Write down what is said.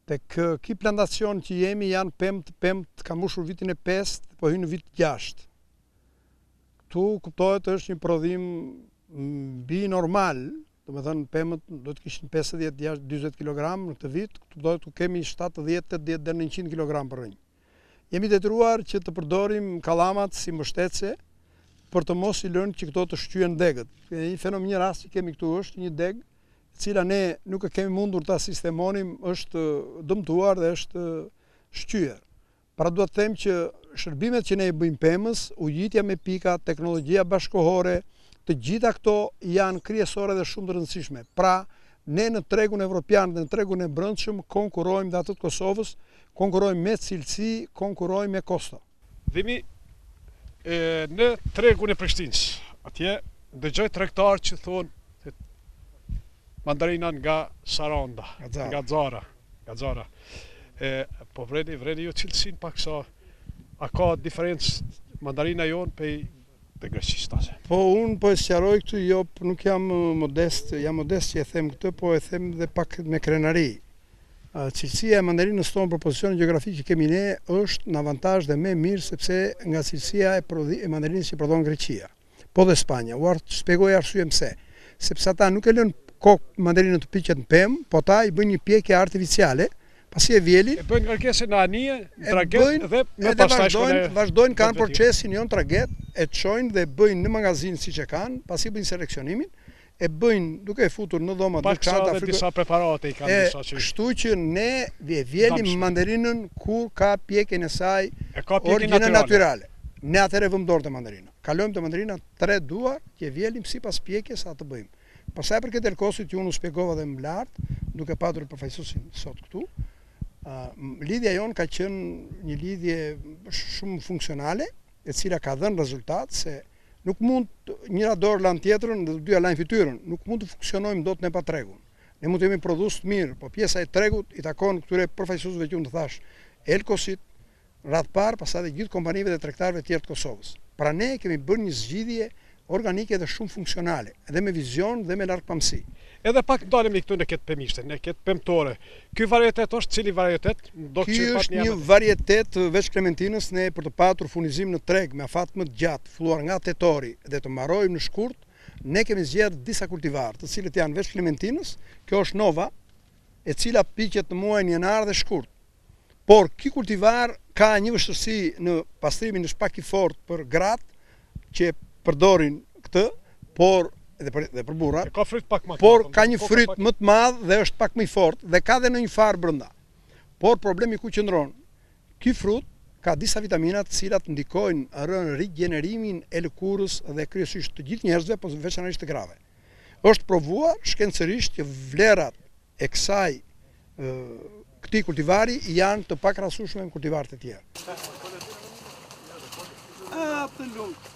Tek ky plantacion që jemi janë pemët, pemët kanë mbushur vitin e 5, po hyjnë në vit 6. Këtu kuptohet është një prodhim mbi normal, domethënë pemët do të kishin 50, 40 kg në këtë vit, kuptohet këtu kemi 70, 80 deri në 100 kg për rrënjë. Jemi detyruar që të përdorim kallamat si mbështetëse për të mos i lënë që këto të shqyen degët. Një fenomen një rast që kemi këtu është një degë e cila ne nuk e kemi mundur ta sistemonim, është dëmtuar dhe është shqyer. Pra dua të them që shërbimet që ne i bëjmë pemës, ujitja me pika, teknologjia bashkëkohore, të gjitha këto janë kryesore dhe shumë të rëndësishme. Pra, ne në tregun evropian dhe në tregun e brendshëm konkurrojmë dhe atë të Kosovës, konkurrojmë me cilësi, konkurrojmë me kosto. Dhimi në tregun e Prishtinës. Atje dëgjoj tregtarë që thonë mandarina nga Saranda, nga Xarra, nga Xarra. E, po vreni, vreni ju cilësinë pak sa a ka diferencë mandarina jonë pej të Greqisë tase. Po unë po e sqaroj këtë, jo nuk jam modest, jam modest që e them këtë, po e them dhe pak me krenari. Cilësia e mandarinës tonë për pozicionin gjeografik që kemi ne është në avantazh dhe më e mirë sepse nga cilësia e prodhi, e mandarinës që prodhon Greqia. Po dhe Spanja. Ua shpjegoj arsyen pse. Sepse ata nuk e lënë kokë mandarinën të piqet në pemë, po ata i bëjnë një pjekje artificiale, pasi e vjelin. E bëjnë ngarkesën në anije, në traget dhe më pastaj vazhdojnë, vazhdojnë kanë procesin jo në traget, e çojnë dhe bëjnë në magazinë siç e kanë, pasi bëjnë seleksionimin, e bëjnë duke e futur në dhoma të veçanta. Pak sa dhe disa preparate i kanë disa që. Kështu që ne e vjelim mandarinën kur ka pjekjen e saj e ka pjekjen natyrale. natyrale. Ne atëherë vëmë dorë te mandarina. Kalojmë te mandarina tre duar që e vjelim sipas pjekjes sa të bëjmë. Për sa i përket Elkosit që unë u shpjegova dhe më lart, duke patur përfaqësuesin sot këtu, lidhja jonë ka qenë një lidhje shumë funksionale, e cila ka dhënë rezultat se Nuk mund njëra dorë lan tjetrën dhe të dyja lajnë fytyrën. Nuk mund të funksionojmë dot ne pa tregun. Ne mund të jemi prodhues të mirë, po pjesa e tregut i takon këtyre përfaqësuesve që unë të thashë, Elkosit, radhë parë, pastaj dhe gjithë kompanive dhe tregtarëve të tjerë të Kosovës. Pra ne kemi bërë një zgjidhje organike dhe shumë funksionale, dhe me vizion dhe me largpamësi. Edhe pak ndalemi këtu në këtë pemishte, në këtë pemtore. Ky varietet është cili varietet? Ky është një varietet veç klementinës ne për të patur furnizim në treg me afat më të gjatë, filluar nga tetori dhe të mbarojmë në shkurt, ne kemi zgjedhur disa kultivarë, të cilët janë veç klementinës, kjo është Nova, e cila piqet në muajin janar dhe shkurt. Por ky kultivar ka një vështirësi në pastrimin është pak i fortë për gratë që përdorin këtë, por edhe për dhe për burrat. Ka fryt pak më të madh. Por ka një fryt më të madh dhe është pak më i fortë dhe ka dhe ndonjë farë brenda. Por problemi ku qëndron? Ky frut ka disa vitamina të cilat ndikojnë në rigjenerimin e lëkurës dhe kryesisht të gjithë njerëzve, po veçanërisht të grave. Është provuar shkencërisht që vlerat e kësaj këtij kultivari janë të pakrahasueshme me kultivarët e tjerë. A të lumtë.